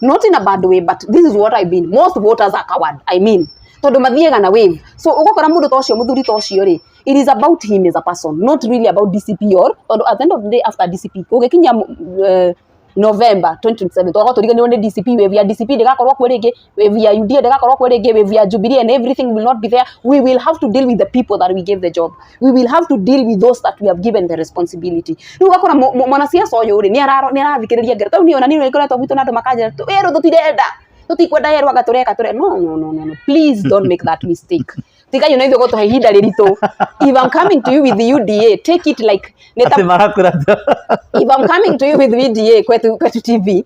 Not in a bad way, but this is what I mean. Most voters are coward, I mean, tondu mathiaga na wave. So ugakora mundu ta ucio, muthuri ta ucio ri, it is about him as a person, not really about DCP, or tondu at the end of the day, after DCP ugikinya November 2027, twakorwo turiganirwo nĩ DCP. Wave ya DCP ndĩgakorwo kuo rĩngĩ, wave ya UDA ndĩgakorwo kuo rĩngĩ, wave ya Jubilee and everything will not be there. We will have to deal with the people that we gave the job. We will have to deal with those that we have given the responsibility. Rĩu ũgakora mwanasiasa ũyũ rĩ, nĩ arathikĩrĩria ngero. Tau niĩ ona niĩ nĩkoretwo gwitũ na andũ makanjĩra, "Ĩrũ tũtirenda, tũtikwenda yerũ, anga tũreka tũre." No, no, no, no, no, please don't make that mistake. Tigai ona ithuĩ gũtũhe ihinda rĩritũ. If I'm coming to you with the UDA, take it like nĩ ta Atĩ marakwĩra if I'm coming to you with UDA, Kwetu TV,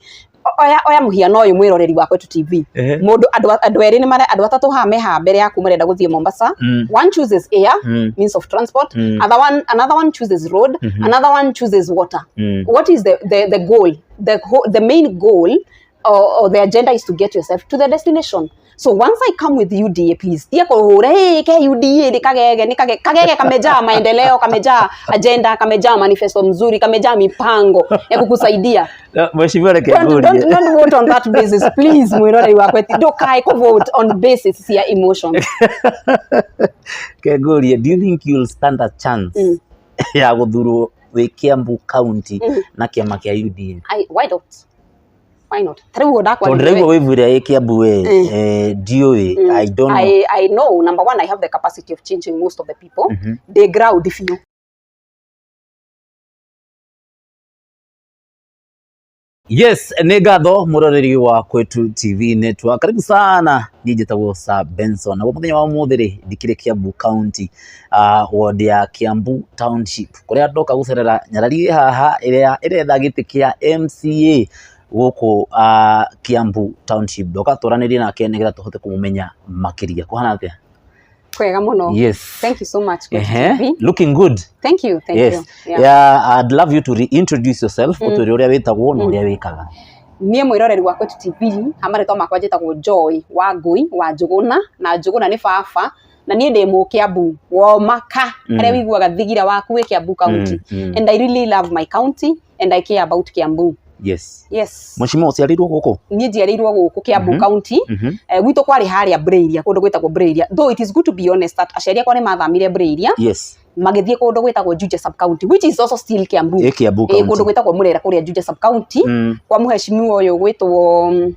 oya oya muhiano ũyũ, mwĩroreri wa Kwetu TV. Mũndũ andũ erĩ nĩ mare, andũ atatũ haha me haha mbere yaku marenda gũthiĩ Mombasa. One chooses air means of transport, other one, another one chooses road, another one chooses water. What is the goal? The main goal or the agenda is to get yourself to the destination. So once I come with UDA, please tia kuhura, "Hey, ke UDA ni kagege, ni kagege." Kagege kamejaa maendeleo, kamejaa agenda, kamejaa manifesto mzuri, kamejaa mipango ya kukusaidia. Mheshimiwa, reke Don't, ngũrie. don't vote on that basis, please. Mwiroreri wakwa, ndukae ku vote on basis ya emotions. Ke ngũrie, do you think you'll stand a chance ya gũthurwo wĩ Kiambu County na kĩama kĩa UDA? Why not? Why not? Ta rĩu Tondũ ndakwarĩria ndĩraigua wĩvu ĩrĩa ĩ Kiambu we, ndiũĩ, I don't know. I know, number one, I have the capacity of changing most of the people. Ndĩ ground biũ. Yes, nĩ ngatho mũroreri wa Kwetu TV Network. Karibu sana. Niĩ njĩtagwo Sir Benson. Naguo mũthenya wa ũmũthĩ rĩ, ndikĩrĩ Kiambu County, ward ya Kiambu Township, kũrĩa ndoka gũcerera nyarari ĩ haha ĩrĩa ĩretha gĩtĩ kĩa MCA gũkũ Kiambu Township. Ndoka twaranĩrie nake nĩgetha tũhote kũmũmenya makĩria. Kũhana atĩa? Kwega mũno. Thank you so much, Kwetu TV. Looking good. Thank you, thank you. Yeah. Yeah, I'd love you to reintroduce yourself, ũtwĩre ũrĩa wĩtagwo na ũrĩa wĩkaga. Niĩ, mwĩroreri wa Kwetu TV, ha marĩtwa makwa njĩtagwo Joy wa Ngũi wa Njũgũna, na Njũgũna nĩ baba, na niĩ ndĩ Mũkĩambu womaka, harĩa wĩiguaga thigira waku wĩ Kiambu County. And I really love my county and I care about Kiambu. Yes. Mheshimiwa, ũciarĩirwo gũkũ? Niĩ njiarĩirwo gũkũ Kiambu County. Gwitũ kwarĩ harĩa Brairia, kũndũ gwĩtagwo Brairia, though it is good to be honest that aciari akwa nĩ mathamire Brairia, magĩthiĩ kũndũ gwĩtagwo Juja sub county, which is also still Kiambu. Ĩ Kiambu Ĩ, kũndũ County. gwĩtagwo Murera, kũrĩa Juja sub county, kwa mũheshimiwa ũyũ gwĩtwo,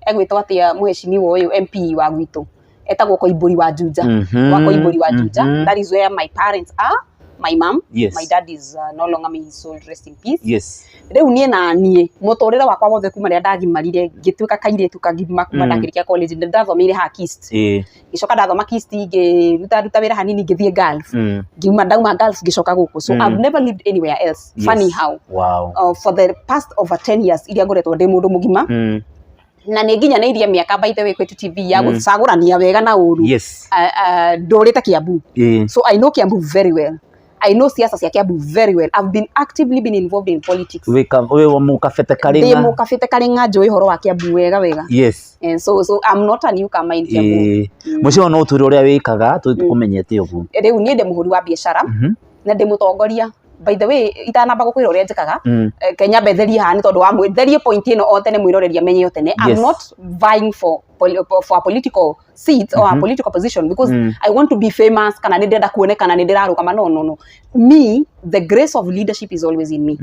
egwĩtwo atĩa, mũheshimiwa ũyũ MP wa gwitũ etagwo Koimbũri wa Juja, wa Koimbũri wa Juja. That is where my parents are, my mom. My dad is no longer, may his soul rest in peace. Rĩu niĩ na niĩ mũtũrĩre wakwa wothe kuma rĩrĩa ndagimarire ngĩtuĩka kairĩtu kagima, kuma ndakĩrĩkia college, nĩ ndathomeire haha KIST. Ngĩcoka ndathoma KIST, ngĩruta ruta wĩra hanini, ngĩthiĩ Gulf. Ngiuma, ndauma Gulf, ngĩcoka gũkũ. So I've never lived anywhere else. Funny how for the past over 10 years iria ngoretwo ndĩ mũndũ mũgima, na nĩ nginyanĩirie mĩaka, by the way, Kwetu TV, ya gũcagũrania wega na ũru, ndũrĩte Kiambu. So I know Kiambu very well. I know siasa cia Kiambu very well. I've been actively been involved in politics. Wĩ wa mũkabete Ndĩ karĩng'a. mũkabĩte karĩng'a, njũĩ ũhoro wa Kiambu wega wega. And so I'm not a newcomer in Kiambu. Mheshimiwa, no ũtwĩre ũrĩa wĩkaga tũkũmenyete ũguo. Rĩu niĩ ndĩ mũhũri wa biacara na ndĩ mũtongoria. By the way, itanamba gũkwĩra ũrĩa njĩkaga, Kenya mbetherie haha nĩ tondũ wa therie point ĩno o tene, mwĩroreri amenye o tene. I'm not vying for a political seat or a political position because I want to be famous, kana nĩ ndĩrenda kuonekana nĩ ndĩrarũgama. No, no, no, me, the grace of leadership is always in me.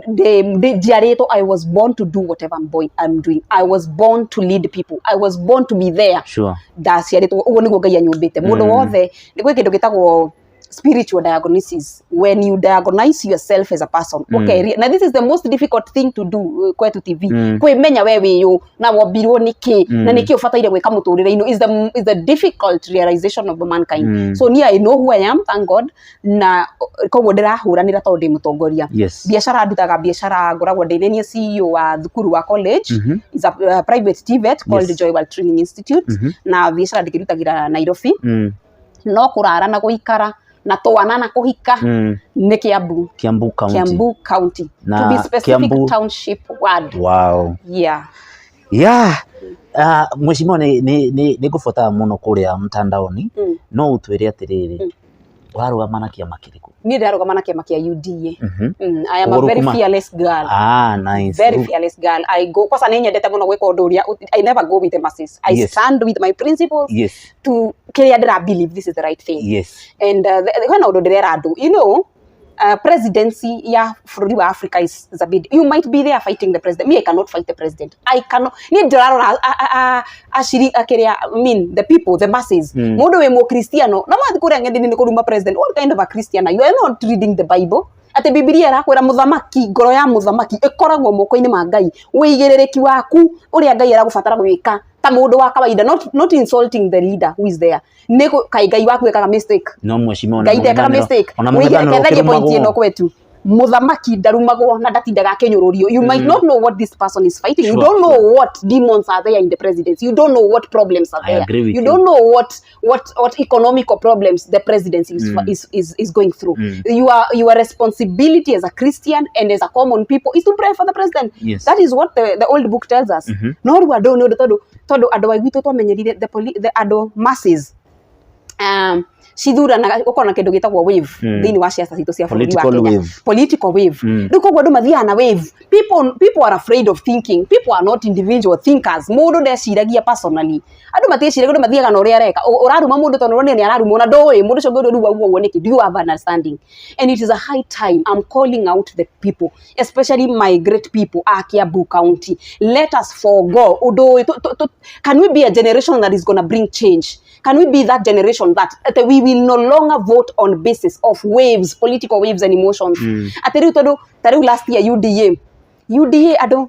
Njiarĩtwo, I was born to do whatever I'm doing. I was born to lead people. I was born to be there. Ndaciarĩtwo ũguo, nĩguo Ngai anyũmbĩte. Mũndũ wothe nĩ gwĩ kĩndũ gĩtagwo spiritual diagnosis, when you diagnose yourself as a person. Okay, now this is the most difficult thing to do, Kwetu TV. Kwĩmenya we wĩyũ na wombirwo nĩkĩ na nĩkĩ ũbataire gwĩka mũtũrĩre-inĩ is the difficult realization of mankind. So niĩ, I know who I am, thank God, na koguo ndĩrahũranĩra tondũ ndĩ mũtongoria. Biacara, ndutaga biacara, ngoragwo ndĩ nĩ niĩ CEO wa thukuru wa college. Is a private TVET called Joy World Training Institute. Na biacara ndĩkĩrutagĩra Nairobi, no kũrara na gũikara na twana na kũhika nĩ Kiambu. Kiambu County. Kiambu County, Na to be specific, Kiambu- Township Ward. Yeah. Yeah. Mheshimiwa, nĩ ngũbuataga mũno kũrĩa mtandaoni. No ũtwĩre atĩrĩrĩ, Ũrarũgama na kĩama kĩrĩkũ? Niĩ ndĩrarũgama na kĩama kĩa UDA. I am a very Ũgũrũkuma? fearless girl. Ah, nice. Very fearless girl. I go kwanza nĩ nyendete mũno gwĩka ũndũ ũrĩa I never go with the masses. I stand with my principles to kĩrĩa ndĩra believe this is the right thing. And hena ũndũ ndĩrera andũ, presidency ya bũrũri wa Africa is a bit, you might be there fighting the president. Me, I cannot fight the president. I cannot. Niĩ ndĩrarora aciri akĩrĩa, I mean the people, the masses. Mũndũ wĩ mũkristiano na mathiĩ kũrĩa ng'enda-inĩ nĩ kũruma president. What kind of a Christian are you? You are not reading the Bible. Atĩ Bibilia ĩrakwĩra mũthamaki, ngoro ya mũthamaki ĩkoragwo moko-inĩ ma Ngai. Wĩigĩrĩrĩki waku ũrĩa Ngai aragũbatara gwĩka ta mũndũ wa kawaida, not insulting the leader who is there. Nĩ kaĩ Ngai waku ekaga mistake? No mheshimiwa, Ngai ndekaga mistake. Ona Wĩigĩrĩke mũng'ethanĩro tharie point ũkĩrumagwo. ĩno kwetu. Mũthamaki ndarumagwo na ndatindaga akĩnyũrũrio. You might not know what this person is fighting. You don't know what demons are there in the presidency. You don't know what problems are I there. agree with You you. don't know what economical problems the presidency is going through. Your responsibility as a Christian and as a common people is to pray for the president. That is what the old book tells us. No rĩu andũ nĩ ũndũ tondũ andũ a gwitũ twamenyerire the andũ masses cithuranaga gũkorwo na kĩndũ gĩtagwo wave thĩinĩ wa ciaca citũ cia bũrũri wa Political Kenya. wave. Political wave. Rĩu koguo andũ mathiaga na wave. People are afraid of thinking. People are not individual thinkers. Mũndũ ndeciragia personally. Andũ matiĩciragia, andũ mathiaga na ũrĩa areka. Ũraruma mũndũ tondũ ũronire nĩ ararumwo na ndũĩ mũndũ ũcio ũngĩ rĩu auga ũguo nĩkĩ. Do you have understanding? And it is a high time. I'm calling out the people, especially my great people a Kiambu County. Let us forgo ũndũ ũyũ. Can we be a generation that is going to bring change? Can we be that generation that we will no longer vote on basis of waves, political waves and emotions? Atĩ rĩu tondũ ta rĩu last year UDA UDA andũ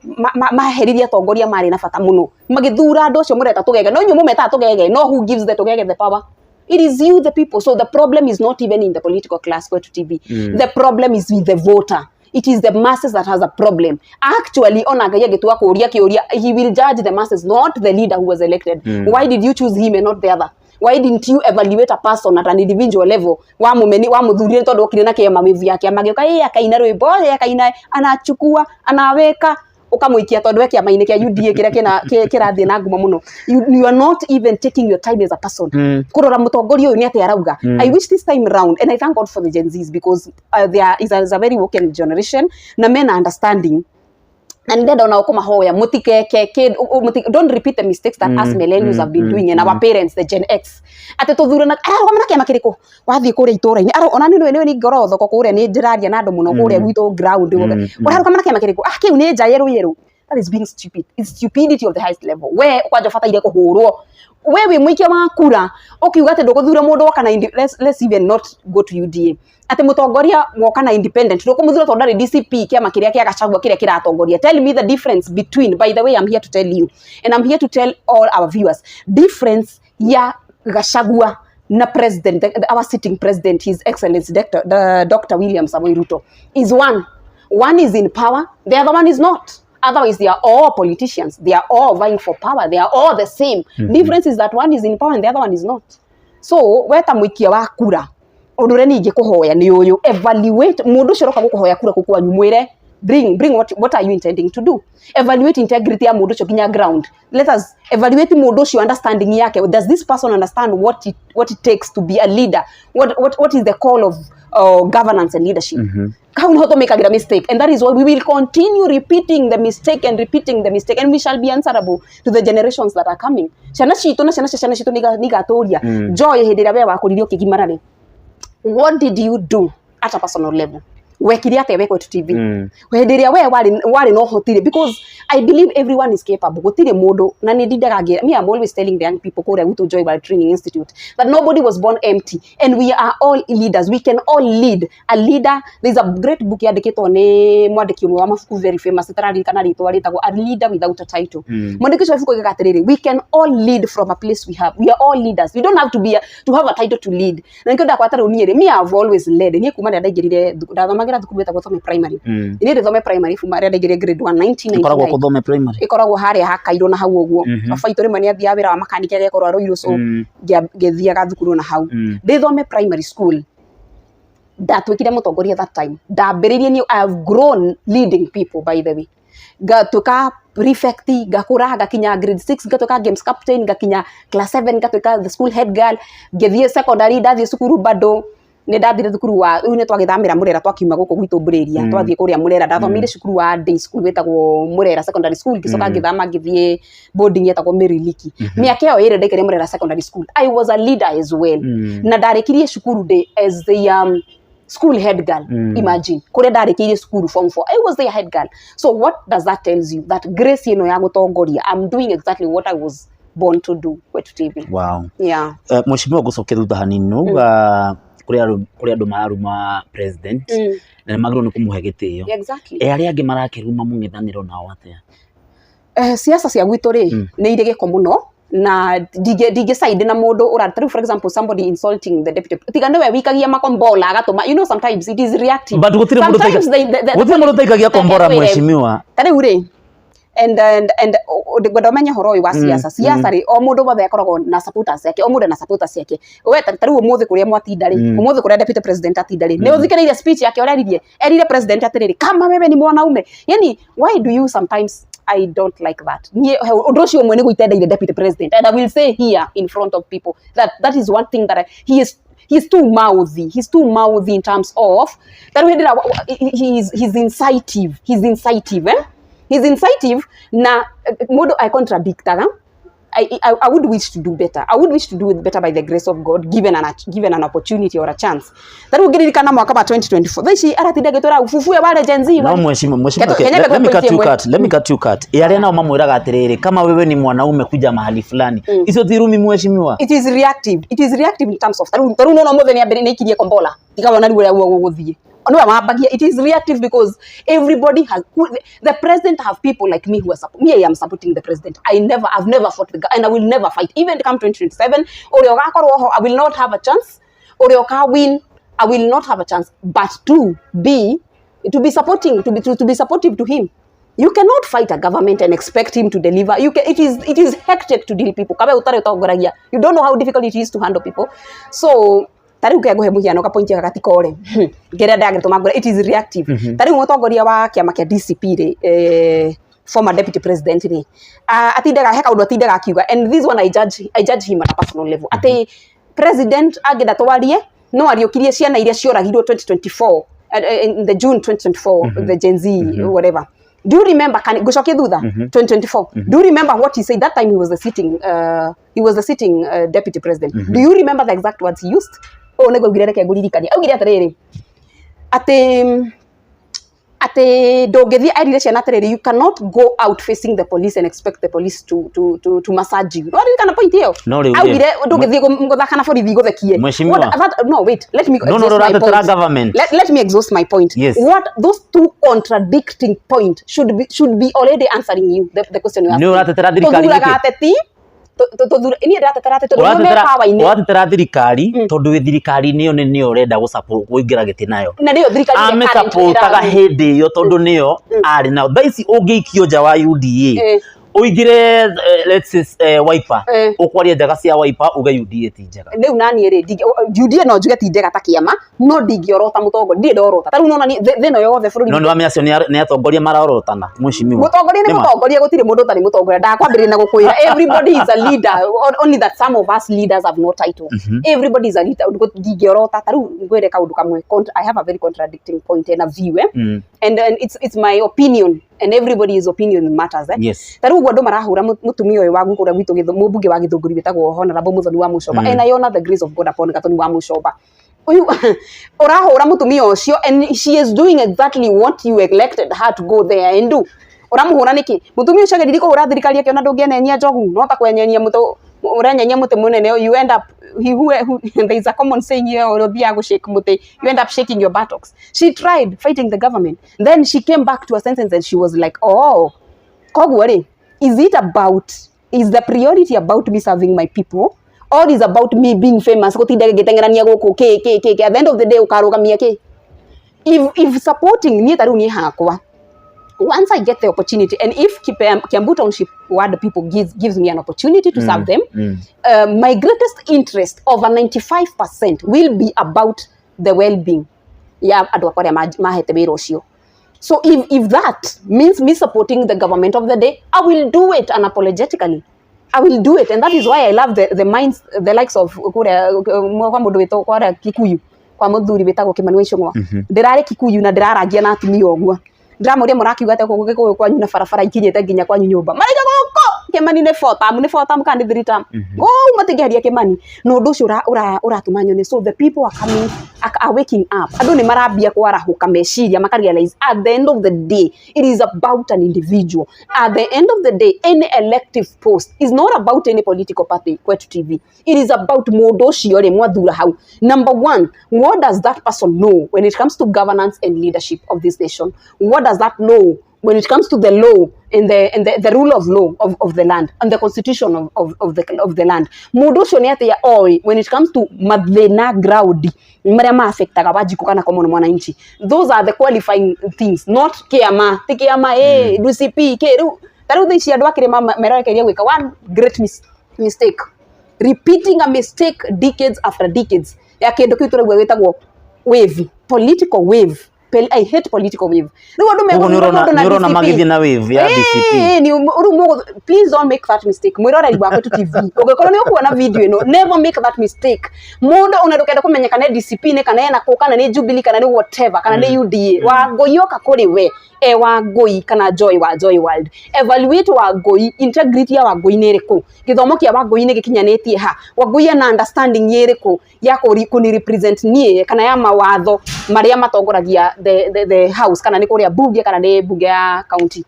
maheririe atongoria marĩ na bata mũno, magĩthura andũ acio mũreta tũgege. No inyuĩ mũmetaga tũgege, no who gives the tũgege the power? It is you, the people. So the problem is not even in the political class, Kwetu TV. The problem is with the voter. It is the masses that has a problem. Actually, ona Ngai agĩtua kũũria kĩũria, he will judge the masses, not the leader who was elected. Why did you choose him and not the other? Why didn't you evaluate a person at an individual level? Wamũmeni, wamũthurire tondũ okire na kĩama, wave ya kĩama gĩũka, ĩ akaina rwĩmbo, ĩ akaina, anachukua, anaweka, ũkamũikia tondũ e kĩama-inĩ kĩa UDA kĩrĩa kĩrathiĩ na ngumo mũno. You are not even taking your time as a person kũrora mũtongoria ũyũ nĩ atĩa arauga. I wish this time round, and I thank God for the Gen Zs because there is a very woken generation na mena understanding, na nĩ ndenda onao kũmahoya mũtikeke don't repeat the mistakes that us millennials have been doing and our parents, the Gen X, atĩ tũthurana ararũgama na kĩama kĩrĩkũ, wathiĩ kũrĩa itũra-inĩ ona nĩ nĩ ngoragwo thoko kũrĩa, nĩ ndĩraria na andũ mũno kũrĩa gwitũ ground, ũrarũgama na kĩama kĩrĩkũ, ah kĩu nĩ nja yerũ yerũ. That is being stupid. It's stupidity of the highest level. We kwanja ũbataire kũhũrwo we wĩ mũikia wa kura ũkiuga atĩ ndũgũthura mũndũ woka na let's even not go to UDA, atĩ mũtongoria woka na independent ndũkũmũthura tondũ ndarĩ DCP, kĩama kĩrĩa kĩa Gachagua kĩrĩa kĩratongoria. Tell me the difference between, by the way, I'm here to tell you and I'm here to tell all our viewers, difference ya Gachagua na president, our sitting president, His Excellency Dr. William Samoei Ruto, is one is in power, the other one is not. Otherwise, they are all politicians. They are all vying for power. They are all the same. Difference is that one is in power and the other one is not. So, we ta mũikia wa kura, ũndũ ũrĩa niĩ ingĩkũhoya nĩ ũyũ: evaluate mũndũ ũcio ũroka gũkũhoya kura kũu kwanyu, mwĩre, bring what are you intending to do? Evaluate integrity ya mũndũ ũcio nginya ground. Let us evaluate mũndũ ũcio, understanding yake. Does this person understand what it takes to be a leader? What is the call of governance and leadership? Hau niho tũmĩkagĩra mistake, and that is why we will continue repeating the mistake and repeating the mistake, and we shall be answerable to the generations that are coming. Ciana citũ na ciana cia ciana citũ nĩigatũria. Joy, hĩndĩ ĩrĩa we wakũrire ũkĩgimara rĩ, what did you do at a personal level? Wekire atĩa we Kwetu TV hĩndĩ ĩrĩa we warĩ na ũhoti rĩ? Because I believe everyone is capable. Gũtirĩ mũndũ, na nĩ ndindaga ngĩra, me, I'm always telling the young people kũrĩa gwitũ Joy World Training Institute that nobody was born empty and we are all leaders. We can all lead. A leader, there's a great book yandĩkĩtwo nĩ mwandĩki ũmwe wa mabuku very famous, itararirikana rĩtwa, rĩtagwo A Leader Without a Title. Mwandĩki ũcio wa ibuku oigaga atĩrĩrĩ, we can all lead from a place we have. We are all leaders. We don't have to have a title to lead. Na nĩkĩo ndakwata rĩu niĩ rĩ, me, I have always led. Niĩ kuma rĩrĩa ndaingĩrire ndathomagĩra thukuru ĩtagwo Thome Primary. Niĩ ndĩ Primary kuma rĩrĩa ndaingĩrire grade 1, 1999. Ĩkoragwo kũ Thome Primary? Ĩkoragwo harĩa hakairwo na hau ũguo. Baba itũ rĩmwe nĩ athiaga wĩra wa makaniki agekorwo Ruiru, so ngĩthiaga thukuru na hau. Ndĩ Thome Primary School ndatuĩkire mũtongoria. That time ndambĩrĩirie niĩ, I have grown leading people, by the way. Ngatuĩka prefect, ngakũra ngakinya grade 6, ngatuĩka games captain, ngakinya class 7, ngatuĩka the school head girl. Ngĩthiĩ secondary, ndathiĩ cukuru bado Nĩ ndathire thukuru wa rĩu nĩ twagĩthamĩra Murera, twakiuma gũkũ gwitũ Mbũrĩria, twathiĩ kũrĩa Murera. Ndathomire cukuru wa day school wĩtagwo Murera Secondary School, ngĩcoka ngĩthama ngĩthiĩ boarding yetagwo Mary Leakey. Mĩaka ĩyo ĩrĩ ndaikaire Murera Secondary School, I was a leader as well, na ndarĩkirie cukuru ndĩ as the school head girl. Imagine, kũrĩa ndarĩkĩirie cukuru form 4, I was their head girl. So what does that tells you? That grace ĩno ya gũtongoria, I'm doing exactly what I was born to do. Kwetu TV. Yeah. Mheshimiwa, ngũcokia thutha hanini. Nuga kũrĩ andũ mararuma president na nĩ magĩrĩirwo nĩ kũmũhe gĩtĩo. E arĩa angĩ marakĩruma mũng'ethanĩro nao atĩa? Siasa cia gwitũ rĩ, nĩ irĩ gĩko mũno, na ndingĩ side na mũndũ ũra, tarĩu for example, somebody insulting the deputy, tiga nĩwe wikagia makombola agatũma. Sometimes it is reactive. But gũtirĩ mũndũ Sometimes gũtirĩ mũndũ ũtaikagia kombora, Reke ngwĩre. mheshimiwa. Ta rĩu rĩ, and ngwenda ũmenye ũhoro ũyũ wa siasa. Siasa rĩ, o mũndũ wothe akoragwo na supporters yake, o mũndũ ena supporters yake. We ta rĩu ũmũthĩ kũrĩa mwatinda rĩ, ũmũthĩ kũrĩa deputy president atinda rĩ, nĩ ũthikĩrĩirie speech yake ũrĩa eririe? Erire president atĩrĩrĩ, "Kama wewe ni mwanaume." Yani, why do you sometimes, I don't like that. Niĩ ũndũ ũcio ũmwe nĩguo itendeire deputy president, and I will say here in front of people that that is one thing that he's too mouthy. He's too mouthy in terms of ta rĩu hĩndĩ ĩrĩa he's incitive. He's incitive, eh? He's incitive na mũndũ I contradictaga. I would wish to do better. I would wish to do it better by the grace of God, given an opportunity or a chance. Ta rĩu ngĩririkana mwaka wa 2024, thaa ici aratinda agĩtwĩra ufufue wale Gen Z. No mheshimiwa, okay, Kenya let me cut you ĩmwe. cut. Let me cut you cut. E arĩa nao mamwĩraga atĩrĩrĩ, "Kama wewe ni mwanaume, kuja mahali fulani." Icio ti rumi, mheshimiwa? It is reactive. It is reactive in terms of tarĩu nona ũmũthĩ nĩ ambĩrĩria nĩ aikirie kombola, tikawona rĩu ũrĩa gũgũthiĩ nĩwe wambagia. It is reactive because everybody has, the president have people like me who are support me. I am supporting the president. I've never fought the and I will never fight. Even come 2027, ũrĩa ũgakorwo ho, I will not have a chance. Ũrĩa ũka win, I will not have a chance but to be supporting, to be supportive to him. You cannot fight a government and expect him to deliver. You can, it is hectic to deal people. Kabe utari utongoragia, you don't know how difficult it is to handle people. So ta rĩu kengũhe mũhiano ka point gaka tikore ngĩrĩa ndagĩtũma ngwĩre it is reactive. Ta rĩu mũtongoria wa kĩama kĩa DCP rĩ, former deputy president rĩ, atindaga he kaũndũ atindaga akiuga, and this one I judge him at a personal level, atĩ president angĩenda twarie no ariũkirie ciana iria cioragirwo 2024, in the June 2024, the Gen Z, whatever. Do you remember, can ngũcokie thutha 2024, do you remember what he said that time? He was the sitting deputy president. Do you remember the exact words he used? Ũũ nĩguo augire, reke ngũririkanie. Augire atĩrĩrĩ, atĩ ndũngĩthiĩ, erire ciana atĩrĩrĩ, "You cannot go out facing the police and expect the police to massage you." Nĩwaririkana point ĩyo? No rĩu rĩ, Augire ndũngĩthiĩ gũthaka na borithi gũthekie. Mheshimiwa. No, wait, let me No, exhaust my ũratetera point. government. Let me exhaust my point. What those two contradicting point should be already answering you the question you asked. Nĩ ũratetera thirikari Tũthuraga nĩkĩ? ateti, niĩ ndĩratetera ateti tondũ nĩo me Ũratetera power-inĩ. Ũratetera thirikari tondũ wĩ thirikari-inĩ ĩyo nĩyo ũrenda kũingĩra gĩtĩ nayo. Na nĩyo thirikari ĩrĩa current Amĩsupportaga ĩrathiĩ. Hĩndĩ ĩyo tondũ nĩyo arĩ nayo. Thaa ici ũngĩikio nja wa UDA ũingĩre, let's say, Wiper, ũkwaria njega cia Wiper, uge UDA ti njega. Rĩu naniĩ rĩ, UDA no njuge ti njega ta kĩama, no ndingĩorota mũtongoria, ndirĩ ndorota. Ta rĩu nona thĩ ĩno yothe bũrũri No nĩ wamenya acio nĩ atongoria marorotana, mheshimiwa? Mũtongoria nĩ Nĩma? Mũtongoria, gũtirĩ mũndũ ũtarĩ mũtongoria. Ndakwambĩrĩria na gũkwĩra everybody is a leader, only that some of us leaders have no title. Everybody is a leader. Ndingĩorota. Ta rĩu ngwĩre kaũndũ kamwe. I have a very contradicting point and a view, eh? And it's my opinion and everybody's opinion matters, eh? Ta rĩu ũguo andũ marahũra mũtumia ũyũ wa gũkũrĩa gwitũ mũmbunge wa Gĩthũngũri wĩtagwo Honorable Muthoni wa Mũcoba, and I honor the grace of God upon Gathoni wa Mũcoba. Ũyũ ũrahũra mũtumia ũcio, and she is doing exactly what you elected her to go there and do. Ũramũhũra nĩkĩ? Mũtumia ũcio ageririe kũhũra thirikari, akĩona ndũngĩenenyia njogu, no ta kwenyenia mũtĩ ũrenyenya mũtĩ mũnene. You end up, he who there is a common saying here, ũrĩa ũthiaga gũshake mũtĩ, you end up shaking your buttocks. She tried fighting the government, then she came back to a sentence and she was like, "Oh, koguo rĩ, is it about, is the priority about me serving my people or is about me being famous, gutinda ngĩteng'erania gũkũ kĩ kĩ kĩ kĩ?" At the end of the day, ũkarũgamia kĩ? If supporting niĩ, ta rĩu niĩ hakwa, once I get the opportunity and if Kiambu Township ward people gives me an opportunity to serve them, my greatest interest, over 95%, will be about the well-being ya andũ akwa arĩa mahete wĩra ũcio. So if that means me supporting the government of the day, I will do it unapologetically. I will do it. And that is why I love the minds, the likes of kuria kwa mũndũ wĩtwo kwaria Kikuyu. Kwa muthuri wĩtagwo Kimani wa Ichung'wa. Ndĩrarĩ Kikuyu na ndĩrarangia na atumia ũguo, ndĩramũria, "Mũrakiuga atĩa gũkũ Gĩkũyũ kwanyu na barabara ikinyĩte nginya kwanyu nyũmba?" Maraiga gũkũ Kimani nĩ four term, nĩ four term kana nĩ three term, kũu matingĩeheria Kimani. Na ũndũ ũcio ũratũma nyone, so the people are coming, are waking up. Andũ nĩ marambia kwarahũka meciria, maka realize at the end of the day it is about an individual. At the end of the day, any elective post is not about any political party. Kwetu TV, it is about mũndũ ũcio rĩ mwathura hau. Number one, what does that person know when it comes to governance and leadership of this nation? What does that know when it comes to the law and the rule of law of the land and the constitution of the land? Mũndũ ũcio nĩ atĩa oĩ when it comes to mathĩna ground marĩa ma-affectaga Wanjikũ kana common mwananchi? Those are the qualifying things, not kĩama ti kĩama, DCP kĩ. Rĩu ta rĩu thaa ici andũ a kĩrĩma merekeria gwĩka one great mistake, repeating a mistake decades after decades ya kĩndũ kĩu tũraigua gĩtagwo wave, political wave. I hate political wave. Rĩu andũ Koguo megũthura mũndũ na nĩ ũrona DCP. Magĩthiĩ na wave ya DCP. Ĩĩ, rĩu please don't make that mistake. Mwĩroreri wa Kwetu TV, ũngĩkorwo nĩ ũkuona video ĩno, never make that mistake. Mũndũ ona ndũkenda kũmenya kana nĩ DCP nĩ kana ena kũ, kana nĩ Jubilee, kana nĩ whatever, kana nĩ UDA. Wangũi oka kũrĩ we e Wangũi kana Joy wa Joy World, evaluate Wangũi. Integrity ya Wangũi nĩ ĩrĩkũ? Gĩthomo kĩa Wangũi nĩ gĩkinyanĩtie ha? Wangũi ena understanding ĩrĩkũ ya kũni represent niĩ, kana ya mawatho marĩa matongoragia the house, kana nĩ kũrĩa bunge, kana nĩ bunge ya county?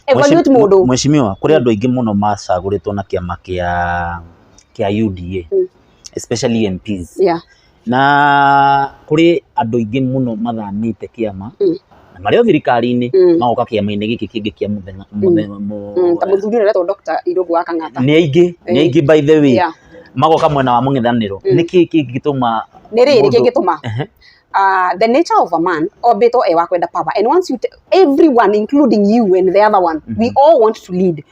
Evaluate mũndũ. Mheshimiwa, kũrĩ andũ aingĩ mũno macagũrĩtwo na kĩama kĩa UDA, especially MPs, na kũrĩ andũ aingĩ mũno mathamĩte kĩama na marĩ o thirikari-inĩ, magoka kĩama-inĩ gĩkĩ kĩngĩ kĩa mũthenya Ta mũthuri ũrĩa ũretwo Dr. Irũngũ wa Kang'ata. Nĩ aingĩ, nĩ aingĩ by the way, magoka mwena wa mũng'ethanĩro. Nĩkĩ kĩngĩtũma Nĩ rĩrĩ, kĩngĩtũma, the nature of a man ombĩtwo e wa kwenda power, and once you everyone, including you and the other one, we all want to lead.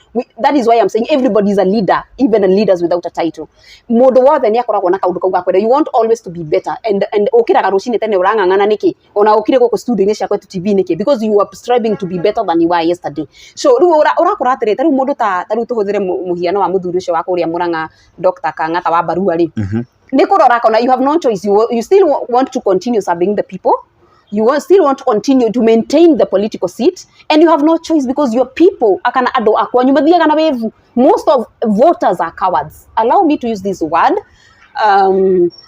That is why I'm saying everybody is a leader, even a leaders without a title. Mũndũ wothe nĩ akoragwo na kaũndũ kau ga kwenda. You want always to be better, and ũkĩraga rũcinĩ tene ũrang'ang'ana nĩkĩ? Ona ũkire gũkũ studio-inĩ cia Kwetu TV nĩkĩ? Because you are striving to be better than you were yesterday. So rĩu ũrakora atĩrĩ, ta rĩu mũndũ ta rĩu tũhũthĩre mũhiano wa mũthuri ũcio wa kũrĩa Mũrang'a, Dr. Kang'ata wa Barua rĩ, nĩ kũrora kona you have no choice. You still want to continue serving the people. You still want to continue to maintain the political seat, and you have no choice because your people akana andũ akwanyu mathiaga na wave. Most of voters are cowards. Allow me to use this word,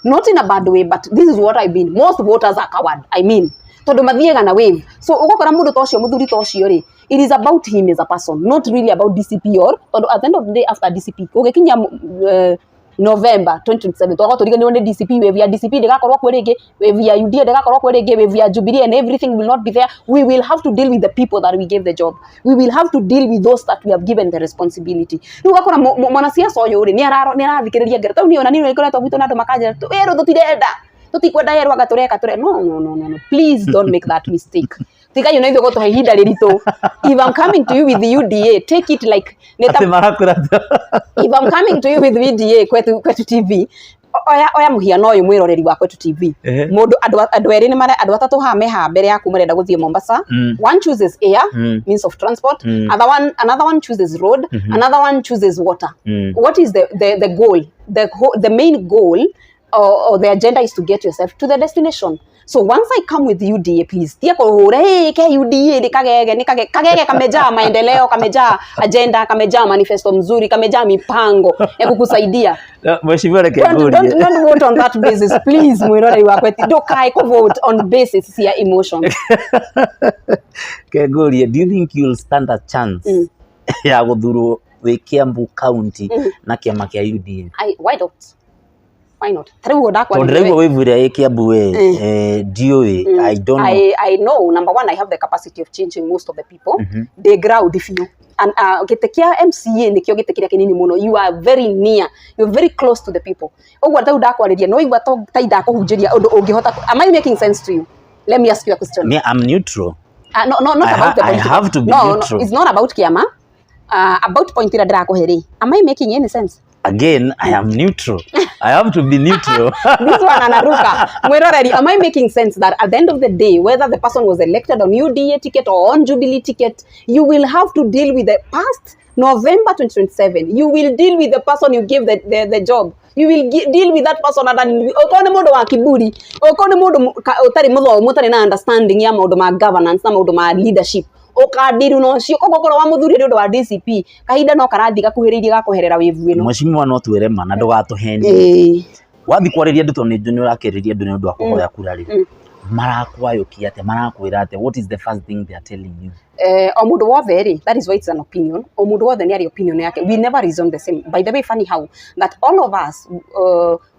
not in a bad way, but this is what I mean. Most voters are coward, I mean, tondũ mathiaga na wave. So ũgũkora mũndũ ta ũcio, mũthuri ta ũcio rĩ, it is about him as a person, not really about DCP, or tondũ at the end of the day, after DCP ũgĩkinya November 2027, twakorwo tũriganĩrwo nĩ DCP. Wave ya DCP ndĩgakorwo kuo rĩngĩ, wave ya UDA ndĩgakorwo kuo rĩngĩ, wave ya Jubilee and everything will not be there. We will have to deal with the people that we gave the job. We will have to deal with those that we have given the responsibility. Rĩu ũgakora mwanasiasa ũyũ rĩ, nĩ arathikĩrĩria ngero tau. Niĩ ona niĩ nĩkoretwo gwitũ na andũ makanjĩra, "Ĩrũ tũtirenda, tũtikwenda yerũ, anga tũreka tũre." No, no, no, no, no, please don't make that mistake. Tigai ona ithuĩ gũtũhe ihinda rĩritũ. If I'm coming to you with the UDA, take it like nĩ ta Atĩ marakwĩra if I'm coming to you with UDA, Kwetu TV, oya mũhiano ũyũ, mwĩroreri wa Kwetu TV. Mũndũ andũ erĩ nĩ mare, andũ atatũ haha me haha mbere yaku marenda gũthiĩ Mombasa. One chooses air means of transport, other one, another one chooses road, another one chooses water. What is the goal? The main goal or the agenda is to get yourself to the destination. So once I come with UDA, please tia kũhũra, "Hey, ke UDA ni kagege, ni kagege, kagege kamejaa maendeleo, kamejaa agenda, kamejaa manifesto mzuri, kamejaa mipango ya kukusaidia." Mheshimiwa, reke Don't, ngũrie. don't vote on that basis, please. Mwĩroreri wakwa, ndũkae kũ vote on basis ya emotions. Reke ngũrie, do you think you'll stand a chance ya gũthurwo wĩ Kiambu County na kĩama kĩa UDA? Why not? Why not? Ta rĩu ũguo Tondũ ndakwarĩria ndĩraigua wĩvu ĩrĩa ĩ Kiambu we, ndiũĩ, I don't know. I know, number one, I have the capacity of changing most of the people. Ndĩ ground biũ. And gĩtĩ kĩa MCA nĩkĩo gĩtĩ kĩrĩa kĩnini mũno. You are very near, you're very close to the people. Ũguo ta rĩu ndakwarĩria no igua to ta indakũhunjĩria ũndũ ũngĩhota. Am I making sense to you? Let me ask you a question. Me, I'm neutral. No, not about the I political. have to be No, neutral. no, it's not about kĩama. About point ĩrĩa ndĩrakũhe rĩ, am I making any sense? Again, I am neutral. I have to be neutral. This one anaruka. Mwiroreri, am I making sense that at the end of the day, whether the person was elected on UDA ticket or on Jubilee ticket, you will have to deal with the past November 2027. You will deal with the person you give the job. You will deal with that person at an okorwo nĩ mũndũ wa kiburi, okorwo nĩ mũndũ ũtarĩ mũthomu, ũtarĩ na understanding ya maũndũ ma governance na maũndũ ma leadership, ũkandiru na ũcio. Koguo korwo wamũthurire nĩ ũndũ wa DCP, kahinda no karathiĩ gakuhĩrĩirie gakweherera wĩvu ĩno. Mheshimiwa, no twĩre ma na ndũgatũhenie. Ĩĩ. Wathiĩ kwarĩria andũ, tondũ nĩ ũrakĩrĩria andũ nĩ ũndũ wa kũhoya kura rĩ, marakwayũkia atĩa? Marakwĩra atĩa? What is the first thing they are telling you? O mũndũ wothe rĩ, that is why it's an opinion. O mũndũ wothe nĩ arĩ opinion yake. We never reason the same. By the way, funny how that all of us,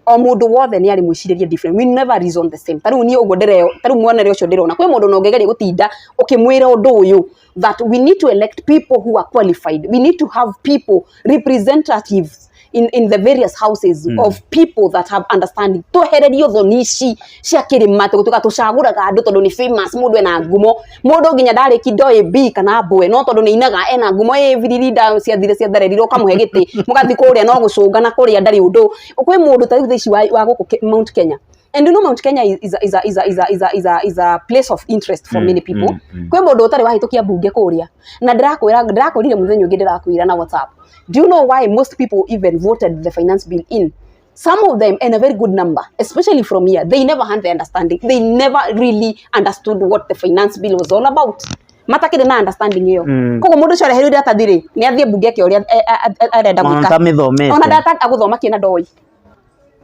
o mũndũ wothe nĩ arĩ mwĩcirĩrie different. We never reason the same. Ta rĩu niĩ ũguo ndĩreo, ta rĩu mwonere ũcio ndĩrona, kwĩ mũndũ na ũngĩgeria gũtinda ũkĩmwĩra ũndũ ũyũ, that we need to elect people who are qualified, we need to have people, representatives in the various houses of people that have understanding. Twehererio thoni ici cia kĩrĩma, tũgũtuĩka tũcagũraga andũ tondũ nĩ famous, mũndũ ena ngumo, mũndũ nginya ndarĩki ndoĩ B kana mbwe, no tondũ nĩ inaga ena ngumo, ĩ biririnda ciathire ciatharĩrire, ũkamũhe gĩtĩ, mũgathiĩ kũrĩa no gũcũnga na kũrĩa ndarĩ ũndũ. Kwĩ mũndũ ta rĩu thaa ici wa gũkũ Mount Kenya. And you know Mount Kenya is a place of interest for many people. Kwĩ mũndũ ũtarĩ wahĩtũkia mbunge kũrĩa, na ndĩrakwĩra, ndĩrakwĩrire mũthenya ũngĩ, ndĩrakwĩra na WhatsApp. Do you know why most people even voted the finance bill in? Some of them, and a very good number, especially from here, they never had the understanding. They never really understood what the finance bill was all about. Matakĩrĩ na understanding ĩyo. Koguo mũndũ ũcio areherirwo iratathi rĩ, nĩ athiĩ mbunge eke ũrĩa arenda Ona gwĩka. Ũtamĩthomete. Ona ndata agũthoma kĩna ndoĩ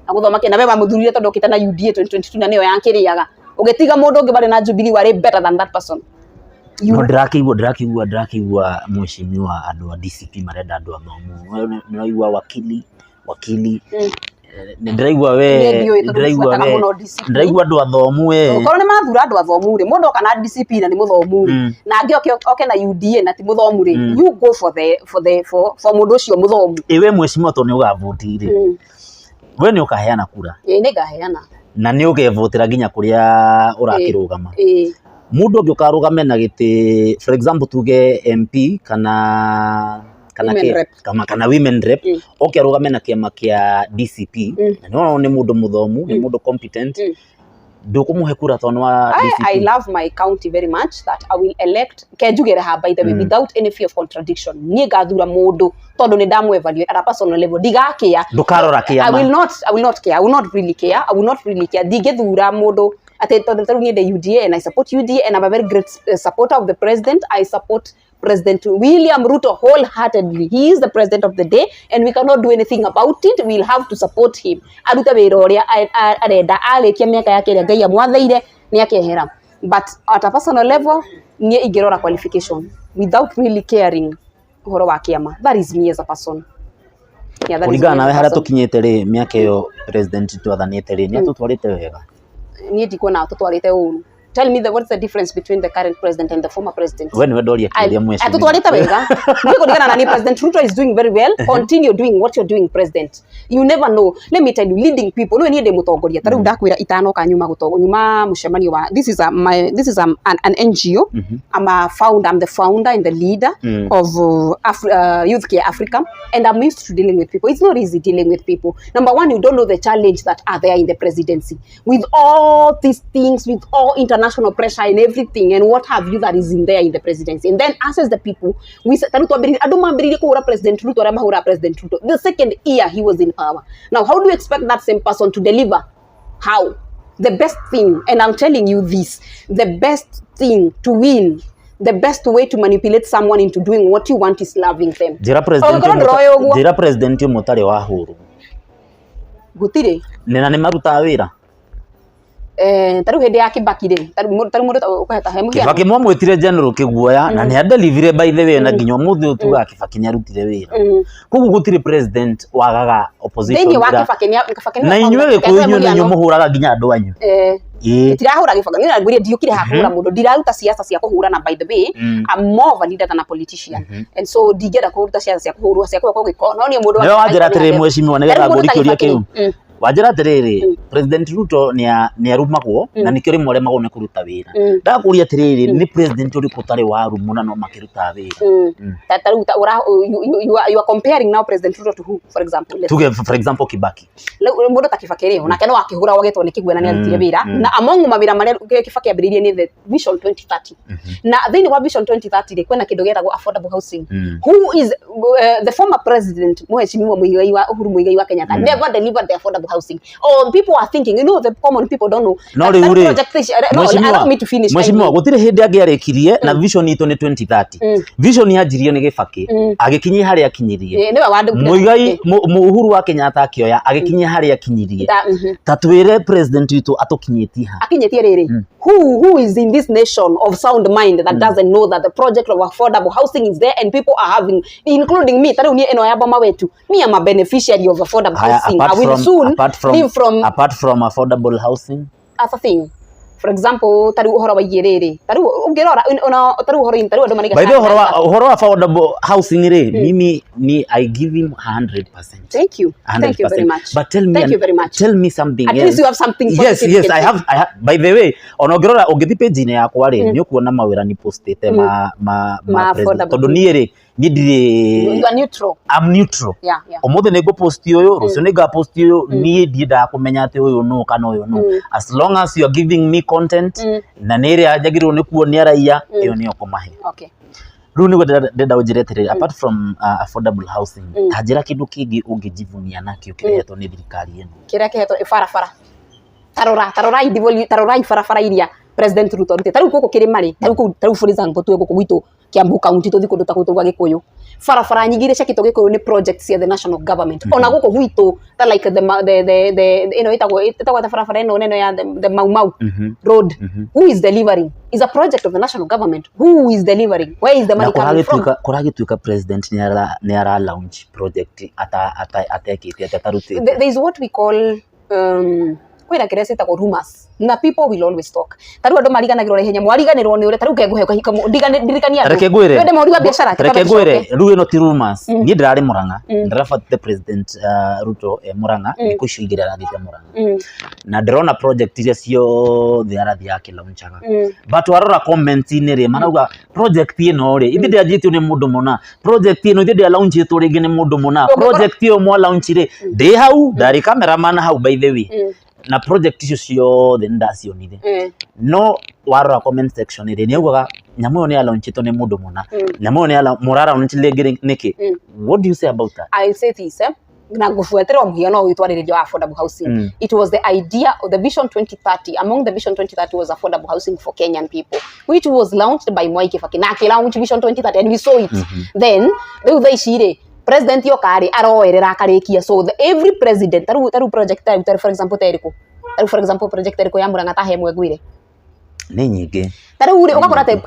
agũthoma kĩna. We wamuthurire tondũ okĩte na UDA 2022 na nĩyo yakĩrĩaga, ũgĩtiga mũndũ ũngĩ warĩ na Jubilee warĩ better than that person. No ndĩrakĩigua mheshimiwa, andũ a DCP marenda andũ athomu. We nĩ ũraigua wakili wakili. Nĩ ndĩraigua we Niĩ ndiũĩ tondũ ndĩraigua ndibuataga we mũno DCP. Ndĩraigua andũ athomu we. Okorwo nĩ mathura andũ athomu rĩ, mũndũ oka na DCP na nĩ mũthomu rĩ, na angĩ oke na UDA na ti mũthomu rĩ, you go for the for the for for mũndũ ũcio mũthomu. Ĩ we mheshimiwa, tondũ nĩ ũgavoti rĩ, we nĩ ũkaheana kura? Ĩĩ, nĩ ngaheana. Na nĩ ũgevotera nginya kũrĩa ũrakĩrũgama? Ĩĩ. Mũndũ ũngĩ ũkarũgame na gĩtĩ, for example tuge MP kana Women rep. kana women rep, oke arũgame na kĩama kĩa DCP, na nĩ nĩ mũndũ mũthomu, nĩ mũndũ competent, ndũkũmũhe kura tondũ nĩ wa DCP? I love my county very much that I will elect kenjugere ha, by the way, without any fear of contradiction. Niĩ ngathura mũndũ tondũ nĩ ndamũ evaluate at a personal level, ndigakĩa. Ndũkarora I will kĩama. not, I will not care. I will not really care. I will not really care. Ndingĩthura mũndũ atĩ tondũ tarĩu niĩ ndĩ UDA and I support UDA and I'm a very great supporter of the president. I support President William Ruto wholeheartedly. He is the president of the day and we cannot do anything about it. We'll have to support him. Arute wĩra ũrĩa arenda, arĩkia mĩaka yake ĩrĩa Ngai amwathĩire nĩ akehera. But at a personal level, niĩ ingĩrora qualification without really caring ũhoro wa kĩama. That is me as a person. Yeah, that is Kũringana me as nawe, a harĩa person. tũkinyĩte rĩ, mĩaka ĩyo president twathanĩte rĩ, nĩ atũtwarĩte wega? Niĩ ndikuona tũtwarĩte ũru. Tell me what's the difference between the current president and the former president? We nĩwe ndoria kĩũria, mheshimiwa. Atutwarĩte wega. Niĩ kũringana na niĩ, President Ruto is doing very well. Continue doing what you're doing, president. You never know. Let me tell you, leading people, no niĩ ndĩ mũtongoria. Ta rĩu ndakwĩra itanoka nyuma gũtongo nyuma mũcemanio wa this is an NGO. I'm a founder, I'm the founder and the leader of Youth Care Africa, and I'm used to dealing with people. It's not easy dealing with people. Number one, you don't know the challenge that are there in the presidency with all these things, with all international pressure and everything and what have you that is in there in the presidency. And then us as the people, we ta rĩu twambĩrĩirie, andũ mambĩrĩirie kũhũra President Ruto, arĩa mahũraga President Ruto the second year he was in power. Now how do you expect that same person to deliver? How? The best thing, and I'm telling you this, the best thing to win, the best way to manipulate someone into doing what you want is loving them. Njĩra president Ũngĩkorwo ũmwe ndũroĩ ũguo. Njĩra president ũmwe ũtarĩ wahũrwo. Gũtirĩ. Na nĩ marutaga wĩra. Ta rĩu hĩndĩ ya Kibaki rĩ, ta rĩu mũndũ ũkũheta he mũhiano. Kibaki mwamwĩtire General Kĩguoya na nĩ adelivire, by the way, na nginya ũmũthĩ ũyũ tugaga Kibaki nĩ arutire wĩra. Koguo gũtirĩ president wagaga opposition Thĩinĩ wa wĩra. Kibaki nĩ Kibaki nĩwe Na inyuĩ founder. Gĩkũyũ, inyuĩ nĩ Mũhiano. inyuĩ mũhũraga nginya andũ anyu. Ndirahũra gĩbanga, niĩ ngwĩrire ndiũkire haha kũhũra mũndũ, ndiraruta siasa cia kũhũrana. By the way, I'm more of a leader than a politician, and so ndingĩenda kũruta siasa cia kũhũrwo, cia kũhakwo gĩko, no niĩ mũndũ Nĩwe wanjĩra atĩrĩ, mheshimiwa, nĩgetha Tarĩu mũndũ ngũrie ta kĩũria Kibaki kĩu. rĩ, Wanjĩra atĩrĩrĩ, President Ruto nĩ arumagwo na nĩkĩo rĩmwe aremagwo nĩ kũruta wĩra. Ndakũria atĩrĩrĩ, nĩ president ũrĩkũ ũtarĩ warumwo na no makĩrutaga wĩra? Ta rĩu you are comparing now President Ruto to who, for example? Tuge for example Kibaki. Rĩu mũndũ ta Kibaki rĩ, onake no akĩhũragwo agĩtwo nĩ kĩguena, nĩ arutire wĩra. Na among mawĩra marĩa Kibaki ambĩrĩirie nĩ the Vision 2030, na thĩinĩ wa Vision 2030 rĩ, kwĩna kĩndũ gĩtagwo affordable housing. Who is the former president, Mheshimiwa Muigai wa Uhuru Muigai wa Kenyatta, never delivered the affordable housing. Oh, people are thinking, the common people don't know No rĩu rĩ, no, allow me to finish. Mheshimiwa, gũtirĩ hĩndĩ angĩarĩkirie na vision itũ nĩ 2030. Vision yanjirio nĩ Gĩbakĩ, agĩkinyia harĩa akinyirie. Nĩwe wandĩkire. Muigai Uhuru wa Kenyatta akĩoya, agĩkinyia harĩa akinyirie. Ta twĩre president witũ atũkinyĩtie ha? Akinyĩtie rĩrĩ, who is in this nation of sound mind that doesn't know that the project of affordable housing is there and people are having, including me? Ta rĩu niĩ ĩno ya Boma Wetu, me am a beneficiary of affordable Haya, housing. apart I will soon apart from, live from apart from affordable housing? Other thing, for example, ta rĩu ũhoro waigiĩ rĩrĩ, ta rĩu ũngĩrora ona ta rĩu ũhoro-inĩ, ta rĩu andũ maraiga By the way, ũhoro wa affordable housing rĩ, mimi ni I give him 100%. Thank you. Thank you very much. But tell me Thank you very much. Tell me something At else. least you have something positive Yes, you I can have, I have. By the way, ona ũngĩrora, ũngĩthiĩ page-inĩ yakwa rĩ, nĩ ũkuona mawĩra ni postĩte ma Ma president. affordable. Tondũ niĩ rĩ, niĩ ndirĩ You are neutral. I'm neutral. Ũmũthĩ nĩ ngũpost ũyũ, rũciũ nĩ ngapost ũyũ. Niĩ ndiendaga kũmenya atĩ ũyũ nũ kana ũyũ nũ. As long as you are giving me content na nĩ ĩrĩa njagĩrĩirwo nĩ kuonia raia, ĩyo nĩyo kũmahe. Rĩu nĩguo ndĩrenda ũnjĩre atĩrĩrĩ, apart from affordable housing, ta njĩra kĩndũ kĩngĩ ũngĩjivunia nakĩo kĩrehetwo nĩ thirikari ĩno. Kĩrĩa kĩhetwo ĩ barabara. Tarorai barabara iria President Ruto arutĩte. Ta rĩu gũkũ kĩrĩma rĩ, ta rĩu kũu, ta rĩu for example, tuge gũkũ gwitũ Kiambu County, tũthiĩ kũndũ ta kũu gwa Gĩkũyũ, barabara nyingĩ iria ciakĩtwo Gĩkũyũ nĩ project cia the national government. Ona gũkũ gwitũ ta like the ma- the the the ĩno ĩtagwo ta barabara ĩno nene ya the Mau Mau road, who is delivering? Is a project of the national government. Who is delivering? Where is the Na money coming from? Kũragĩtuĩka president nĩ ara launch project atekĩte atĩ atarutĩte. There is what we call kwĩna kĩrĩa ciĩtagwo rumors, na people will always talk. Ta rĩu andũ mariganagĩrwo na ihenya, mwariganĩrwo nĩ ũrĩa ta rĩu ngengũhe ndirikania andũ. Reke ngwĩre. Wende mũhũri wa biacara. Reke ngwĩre, rĩu ĩno ti rumors. Niĩ ndĩrarĩ Murang'a, ndĩrabatĩte President Ruto e Murang'a thikũ icio 2 arathiĩte Murang'a, na ndĩrona project iria ciothe arathiĩ akĩlaunchaga. But warora comment-inĩ rĩ, marauga project ĩno rĩ, ithe ndĩanjĩtio nĩ mũndũ mũna, project ĩno ithe ndĩalaunchĩtwo rĩngĩ nĩ mũndũ mũna. Project ĩyo mwa launch rĩ, ndĩ hau, ndarĩ cameraman hau, by the way, na project icio ciothe nĩ ndacionire. No warora comment section rĩ, nĩ augaga nyamũ ĩyo nĩ yalaunchĩtwo nĩ mũndũ mũna, nyamũ ĩyo nĩ mũralaunch rĩngĩ nĩkĩ? What do you say about that? I'll say this, eh? Na ngubuatĩra mũhiano ũyũ twarĩrĩria wa affordable housing. It was the idea of the Vision 2030. Among the Vision 2030 was affordable housing for Kenyan people, which was launched by Mwai Kibaki, na akĩlaunch Vision 2030 and we saw it. Then rĩu thaa ici rĩ, president yoka rĩ, aroerera akarĩkia. So every president, tarĩu project tarĩu for example ta ĩrĩkũ, tarĩu for example project ĩrĩkũ ya Murang'a ta he ĩmwe ngwĩre? Nĩ nyingĩ. Tarĩu rĩ, ũgakora atĩ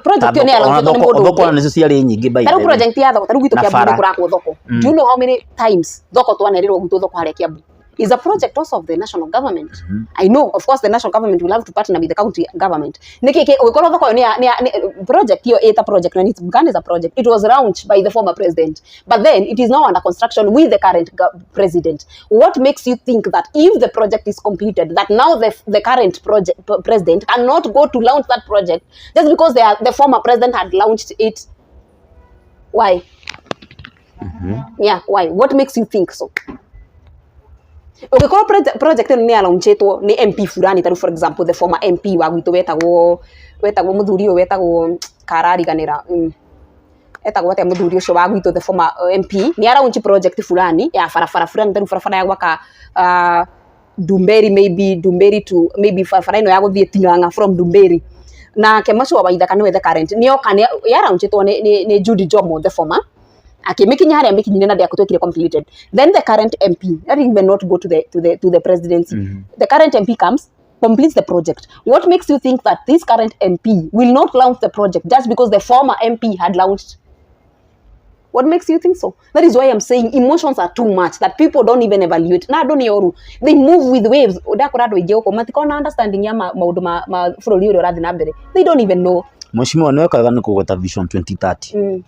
project ĩyo nĩ yalaunchĩtwo nĩ mũndũ thoko ũngĩ. Nĩcio ciarĩ nyingĩ, by Tarĩu the way. Project ya thoko, tarĩu gwitũ Na Kiambu nĩ bara. kũrakwo thoko. Do you know how many times thoko twanerĩrwo gwitũ thoko harĩa Kiambu is a project also of the national government? I know, of course, the national government will have to partner with the county government. Nĩkĩ ũgĩkorwo thoko ĩyo nĩ project ĩyo ĩta project when it began as a project, it was launched by the former president, but then it is now under construction with the current president. What makes you think that if the project is completed, that now the current president cannot go to launch that project just because the former president had launched it? Why? Yeah, why? What makes you think so? Ũngĩkorwo project ĩno nĩ yalaunchĩtwo nĩ MP fulani, tarĩu for example the former MP wa gwitũ wetagwo mũthuri ũyũ wetagwo karariganĩra, etagwo atĩa mũthuri ũcio wa gwitũ, the former MP nĩ araunch project fulani ya barabara fulani, tarĩu barabara ya gwaka Ndumberi, maybe Ndumberi to maybe barabara ĩno ya gũthiĩ Ting'ang'a from Ndumberi, nake Macuwa Waithaka nĩwe the current nĩoka yaraunchĩtwo nĩ Judy Jomo, the former, akĩmĩkinya harĩa mĩkinyire na ndĩakũtuĩkire completed. Then the current MP, let even not go to the presidency, the current MP comes, completes the project. What makes you think that this current MP will not launch the project just because the former MP had launched? What makes you think so? That is why I'm saying emotions are too much, that people don't even evaluate. Na andũ nĩ oru. They move with waves. Ndakora andũ aingĩ gũkũ matikoragwo na understanding ya maũndũ ma bũrũri ũrĩa ũrathiĩ na mbere. They don't even know. Mheshimiwa, nĩ wekaga nĩ kũgweta Vision 2030.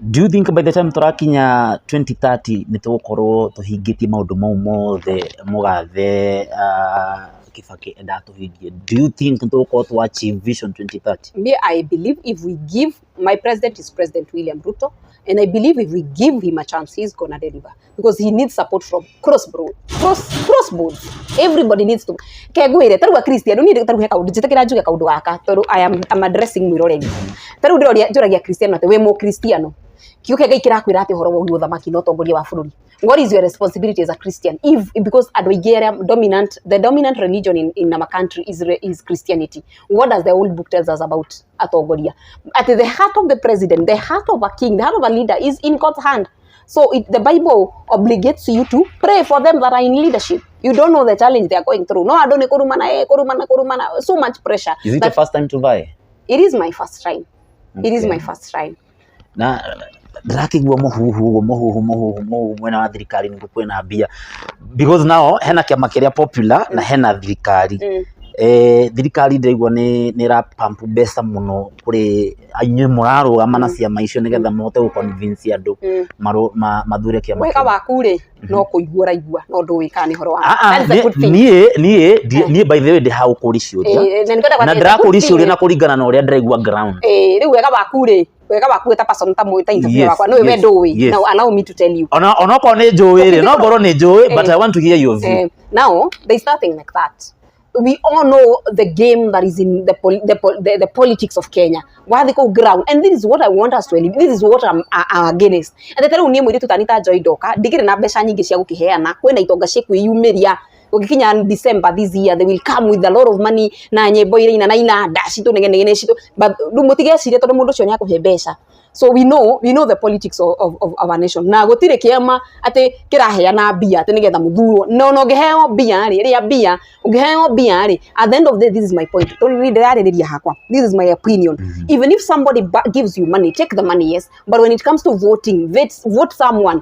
Do you think by the time tũrakinya 2030 nĩ tũgũkorwo tũhingĩtie maũndũ mau mothe mũgathe Kibaki endaga tũhingie? Do you think nĩ tũgũkorwo tũ achieve Vision 2030? Me, I believe if we give, my president is President William Ruto, and I believe if we give him a chance, he's gonna deliver because he needs support from cross boards. Everybody needs to. Kegwire taru a Christian ni taru he kaundu njitikira njuge kaundu gaka tondu I'm addressing mwiroreri. Taru ndiroria njuragia Christian ati we mu Christiano. Kiuke Ngai kirakwira ati horo wogiĩ ũthamaki na ũtongoria wa bũrũri. What is your responsibility as a Christian? If because andũ aingĩ arĩa dominant, the dominant religion in our country is Christianity. What does the old book tells us about atongoria? At the heart of the president, the heart of a king, the heart of a leader is in God's hand. So the Bible obligates you to pray for them that are in leadership. You don't know the challenge they are going through. No, andũ nĩ kũrumana, kũrumana, kũrumana, so much pressure. Is it the first time to vie? It is my first time. It is my first time. Na ndĩrakĩigua mũhuhu ũguo, mũhuhu mũhuhu mũhuhu mwena wa thirikari nĩguo kwĩna mbia, because now hena kĩama kĩrĩa popular na hena thirikari. Thirikari ndĩraigua nĩ ĩrapump mbeca mũno kũrĩ inyuĩ mũrarũgama na ciama icio nĩgetha mũhote gũ convince andũ mathure kĩama Wega kĩu. Waku rĩ, no kũigua ũraigua no ndũĩ kana nĩ ũhoro wa. Ah, ah, That is a good thing. Niĩ by the way ndĩ ha gũkũria ciũria. Na nĩngwenda Na gwatĩ it's a good ndĩrakũria ciũria thing. Na kũringana na ũrĩa ndĩraigua ground. Rĩu wega waku rĩ, wega waku ta person ta interview wakwa no we ndũĩ. Now allow me to tell you. Ona onokorwo nĩ njũĩ rĩ, no ngorwo nĩ njũĩ, but I want to hear your view. Now there's nothing like that. We all know the game that is in the politics of Kenya. Wathi kũu ground, and this is what I want us to eliminate. This is what I'm against. And ta rĩu niĩ mũirĩtu tani ta Joy Ndoka ndigĩrĩ na mbeca nyingĩ cia gũkĩheana. Kwĩna itonga cikwĩyumĩria gũgĩkinya December this year, they will come with a lot of money na nyĩmbo iraina na inanda citũ negenegene citũ, but rĩu mũtigecirie tondũ mũndũ ũcio nĩ akũhe mbeca. So we know the politics of our nation, na gũtirĩ kĩama atĩ kĩraheana mbia atĩ nĩgetha mũthurwo. No no ũngĩheo mbia rĩ, rĩa mbia, ũngĩheo mbia rĩ, at the end of the day, this is my point, tondũ niĩ ndĩrarĩrĩria hakwa, this is my opinion. Even if somebody gives you money, take the money, yes, but when it comes to voting, vote someone,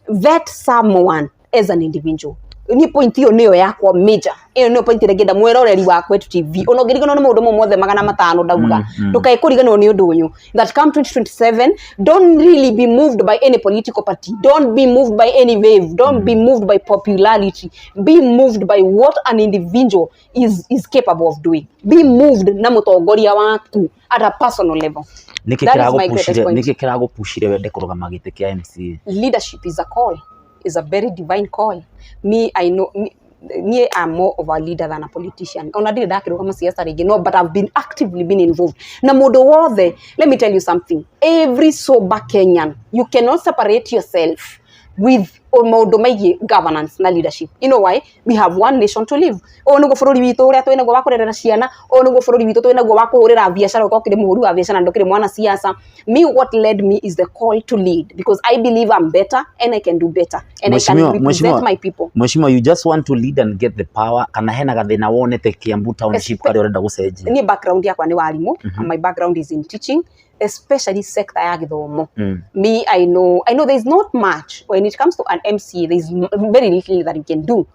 vet someone as an individual. Ni point iyo niyo yakwa major, iyo niyo point ĩrĩa ngĩenda mwĩroreri wa Kwetu TV, ona ũngĩriganĩrwo nĩ maũndũ mau mothe 500 ndauga, ndũkae kũriganĩrwo nĩ ũndũ ũyũ, that come 2027, don't really be moved by any political party, don't be moved by any wave, don't be moved by popularity, be moved by what an individual is capable of doing. Be moved na mũtongoria waku at a personal level. Nĩkĩ That is my greatest kĩragũpushire point. Nĩkĩ kĩragũpushire wende kũrũgama gĩtĩ kĩa MCA? Leadership is a call, is a very divine call. Me, I know me, me I'm more of a leader than a politician. Ona ndirĩ ndakĩrũgama siasa rĩngĩ, no, but I've been actively been involved na mũndũ wothe. Let me tell you something, every sober Kenyan, you cannot separate yourself with maũndũ megiĩ governance na leadership. You know why? We have one nation to live. Ũyũ nĩguo bũrũri witũ ũrĩa twĩ naguo wa kũrerera ciana, ũyũ nĩguo bũrũri witũ twĩ naguo wa kũhũrĩra biacara, ũkorwo ũkĩrĩ mũhũri wa biacara na ndũkĩrĩ mwana siasa. Me, what led me is the call to lead, because I believe I'm better and I can do better and I can represent my people. Mheshimiwa, you just want to lead and get the power, kana hena gathĩna wonete Kiambu Township karĩa ũrenda gũcenjia? Niĩ background yakwa nĩ warimũ. My background is in teaching, especially sector ya gĩthomo. Me, I know there's not much when it comes to an MCA. There's very little that you can do,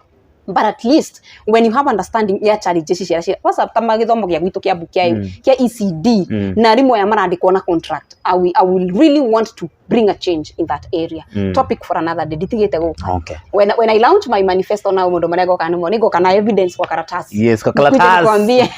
but at least when you have understanding ya challenges cia cia kwanza ta gĩthomo gĩa gwitũ Kiambu kĩa kĩa ECD na arimũ aya marandĩkwo na contract, I will really want to bring a change in that area. Topic for another day, nditigĩte gũka. When I launch my manifesto now, mũndũ marĩa ngoka nĩmo nĩngoka na evidence kwa karatasi. Yes, kwa Nikuje karatasi.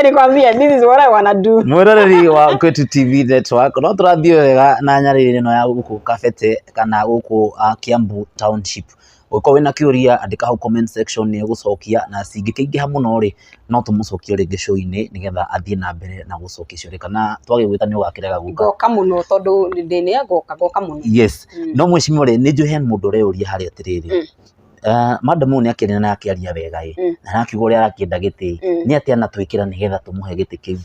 Nikwambie this is what I wanna do. Mwĩroreri wa Kwetu TV Network, no tũrathiĩ wega na nyarĩrĩ ĩno ya gũkũ Kabete kana gũkũ Kiambu Township. Ũngĩkorwo wĩna kĩũria, andĩka hau comment section, nĩ egũcokia, na cingĩkĩingĩha mũno rĩ, no tũmũcokie rĩngĩ show-inĩ nĩgetha athiĩ na mbere na gũcokia ciũria, kana twagĩgwĩta nĩ ũgakĩrega gũka? Ngoka mũno, tondũ ndĩ nĩ ngoka mũno. Yes. No mheshimiwa rĩ, nĩ njũĩ he mũndũ ũreyũria harĩa atĩrĩrĩ, madam ũyũ nĩ akĩaria na akĩaria wega ĩ, na arakiuga ũrĩa arakĩenda gĩtĩ, nĩ atĩa anatwĩkĩra nĩgetha tũmũhe gĩtĩ kĩu?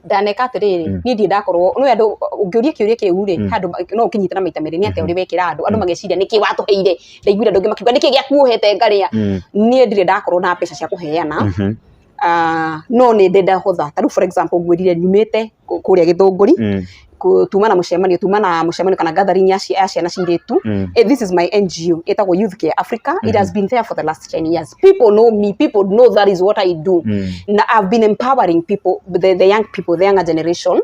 Ndaneka atĩrĩrĩ, niĩ ndirĩ ndakorwo nĩ andũ ũngĩũria kĩũria kĩu rĩ, handũ no ũkĩnyite na maita merĩ. Nĩ atĩa ũrĩ wekĩra andũ mageciria nĩkĩ watũheire? Ndaiguire andũ angĩ makiuga nĩkĩ gĩakuohete ngarĩa. Niĩ ndirĩ ndakorwo na mbeca cia kũheana. Ah, no nĩ ndĩ ndahotha. Ta rĩu, for example, ngwĩrire nyumĩte kũrĩa Gĩthũngũri, tuma na mũcemanio kana gathering ya ciana ciirĩtu. This is my NGO, ĩtagwo Youth Care Africa. It has been there for the last 10 years. People know me, people know that is what I do. Na I've been empowering people, the young people, the younger generation.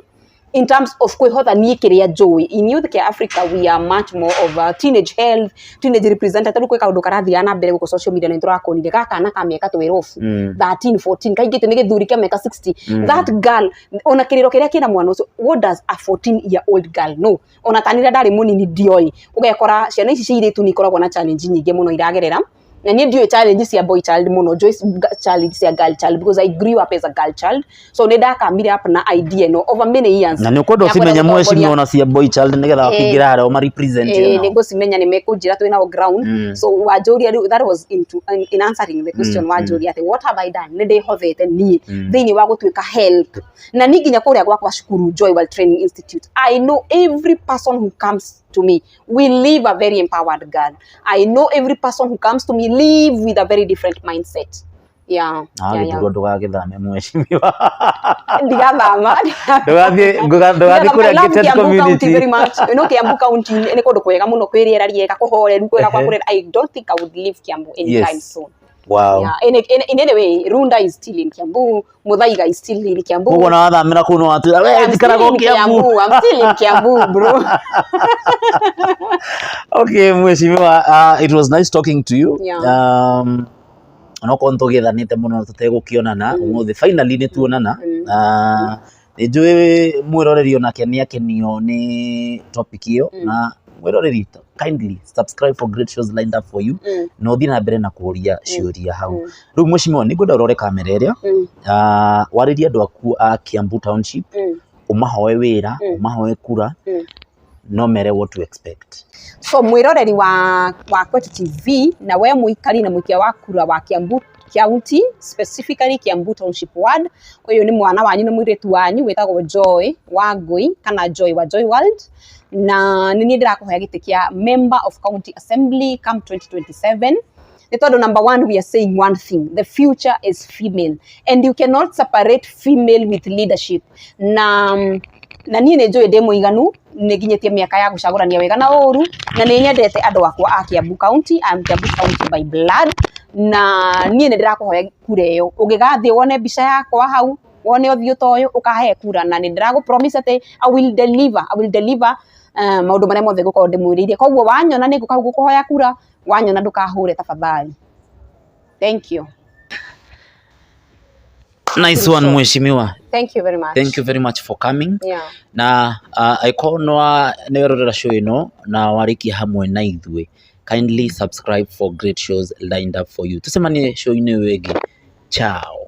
In terms of kwĩhotha niĩ kĩrĩa njũĩ, in Youth Care Africa we are much more of a teenage health, teenage representative. Rĩu kwĩ kaũndũ karathiaga na mbere gũkũ social media na nĩtũrakonire ga kana ka mĩaka 12, 13, 14, kaingĩte nĩ gĩthuri kĩa mĩaka 60. That girl, ona kĩrĩro kĩrĩa kĩna mwana ũcio, what does a 14 year old girl know? Ona tanira ndarĩ mũnini ndioĩ. Ũgekora ciana ici cia irĩtu nĩ ikoragwo na challenge nyingĩ mũno iragerera, na niĩ ndiũĩ challenge cia boy child mũno, njũĩ challenge cia girl child because I grew up as a girl child. So nĩ ndakamire up na idea ĩno over many years Na nĩ ũkwenda ya kwenda ũcimenye, gũtongoria. Mheshimiwa, ona cia boy child, nĩgetha wakĩingĩra harĩa ũma represent. Nĩ ngũcimenya, nĩ mekũnjĩra twĩ nao ground. So wanjũria rĩu, that was in answering the question. Wanjũria atĩ what have I done, nĩ ndĩhothete niĩ thĩinĩ wa gũtuĩka help na niĩ nginya kũrĩa gwakwa cukuru, Joy World Training Institute. I know every person who comes to me will leave a very empowered girl. I know every person who comes to me leave with a very different mindset. Yeah. Agĩthurwo ndũgagĩthame, mheshimiwa. Ndigathama. Ndũgathiĩ kũrĩa I love gated Kiambu County community. very much. You know, Kiambu County nĩ kũndũ kwega mũno, kwĩ rĩera rĩega, kũhoreru, kwega kwa kũrera. I don't think I would leave Kiambu anytime soon. Yeah. In any way, Runda is still in Kiambu, Muthaiga is still in Kiambu. Koguo na wathamĩra kũu no watwĩra we I'm still njikaragwo in Kiambu. Kiambu. I'm still in Kiambu, bro. Okay, mheshimiwa, it was nice talking to you. Onokorwo nĩtũgĩethanĩte mũno tũtegũkĩonana, ũmũthĩ finally nĩ tuonana. Nĩ njũĩ mwĩroreri onake nĩ akenio nĩ topic ĩyo. Na mwĩroreri, kindly subscribe for great shows lined up for you, na ũthiĩ na mbere na kũũria ciũria hau. Rĩu mheshimiwa, nĩ ngwenda ũrore kamera ĩrĩa, warĩrie andũ aku a Kiambu Township, ũmahoe wĩra, ũmahoe kura, no mere what to expect. So mwiroreri wa Kwetu TV, na we muikari na muikia wa kura wa Kiambu County, specifically Kiambu Township Ward, uyu ni mwana wanyu na mwiritu wanyu witagwo Joy Wangui kana Joy wa Joy World, na nĩ niĩ ndĩrakũhoya gĩtĩ kĩa member of county assembly come 2027, nĩ tondũ number one, we are saying one thing: the future is female and you cannot separate female with leadership. Na niĩ nĩ njũĩ ndĩ mũiganu, nĩ nginyĩtie mĩaka ya gũcagũrania wega na ũru, na nĩ nyendete andũ akwa a Kiambu County. I'm Kiambu County by blood, na niĩ nĩ ndĩrakũhoya kura ĩyo. Ũngĩgathiĩ wone mbica yakwa hau, wone ũthiũ ta ũyũ, ũkahe kura, na nĩ ndĩragũ promise atĩ I will deliver, I will deliver maũndũ marĩa mothe ngũkorwo ndĩmwĩrĩire. Koguo wanyona nĩ ngũka hau gũkũhoya kura, wanyona ndũkahũre tafadhali. Thank you. Nice one, mheshimiwa. Thank you very much. Thank you very much for coming. Na angĩkorwo nĩ werorera show ĩno na warĩkia hamwe na ithuĩ, kindly subscribe for great shows lined up for you. Tucemanie show-inĩ ĩyo ĩngĩ. Ciao.